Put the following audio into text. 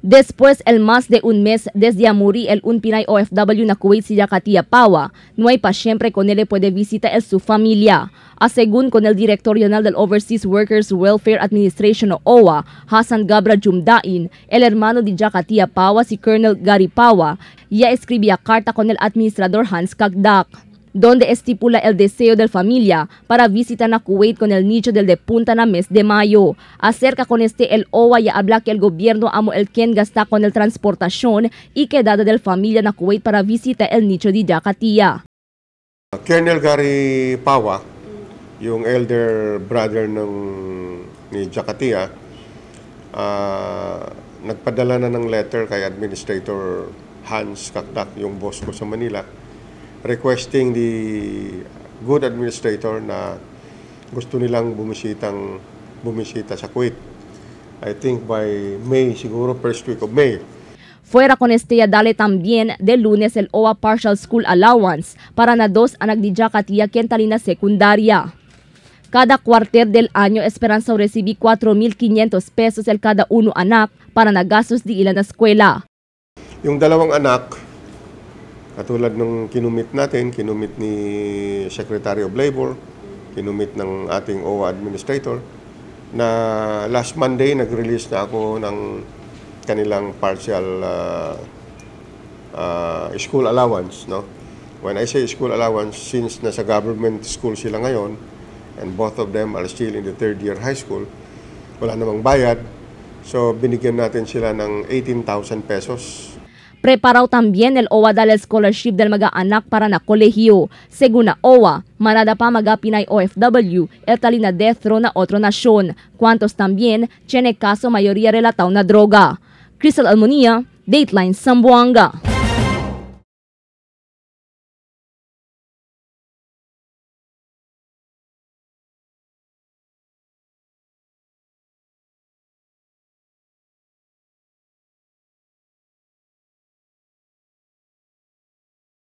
Después el más de un mes desde muri el un Pinay OFW na Kuwait si Jakatia Pawa, no hay pa siempre con él puede visitar el su familia. A según con el director regional del Overseas Workers Welfare Administration o OWA, Hassan Gabra Jumdain, el hermano de Jakatia Pawa si Colonel Gary Pawa, ya escribía carta con el administrador Hans Cacdac, donde estipula el deseo del familia para visitar a Kuwait con el nicho del de punta na mes de mayo. Acerca con este el OWA ya habla que el gobierno amo el quien gasta con el transportación y quedada del familia na Kuwait para visitar el nicho de Jakatia. Colonel Gary Pawa, yung elder brother ni Jakatia, nagpadala na ng letter kay Administrator Hans Cacdac, yung boss ko sa Manila, requesting the good administrator na gusto nilang bumisita sa Kuwait. I think by May, siguro first week of May. Fuera con este ya dale también de lunes el OWA Partial School Allowance para na dos anak di Jakatia quien talina secundaria. Cada cuarter del año esperanza recibí 4,500 pesos el cada uno anak para na gastos di ilan na eskwela. Yung dalawang anak, katulad ng kinumit natin, kinumit ni Secretary of Labor, kinumit ng ating OWA Administrator, na last Monday nag-release na ako ng kanilang partial school allowance. No? When I say school allowance, since nasa government school sila ngayon, and both of them are still in the third year high school, wala namang bayad, so binigyan natin sila ng 18,000 pesos. Preparado también el OWA dal scholarship del mga anak para na kolehiyo. Según na OWA, manada pa mga Pinay OFW, el talina death row na otro nasyon. Cuantos también tiene caso mayoría relatado na droga. Crystal Almonia, Dateline Zamboanga.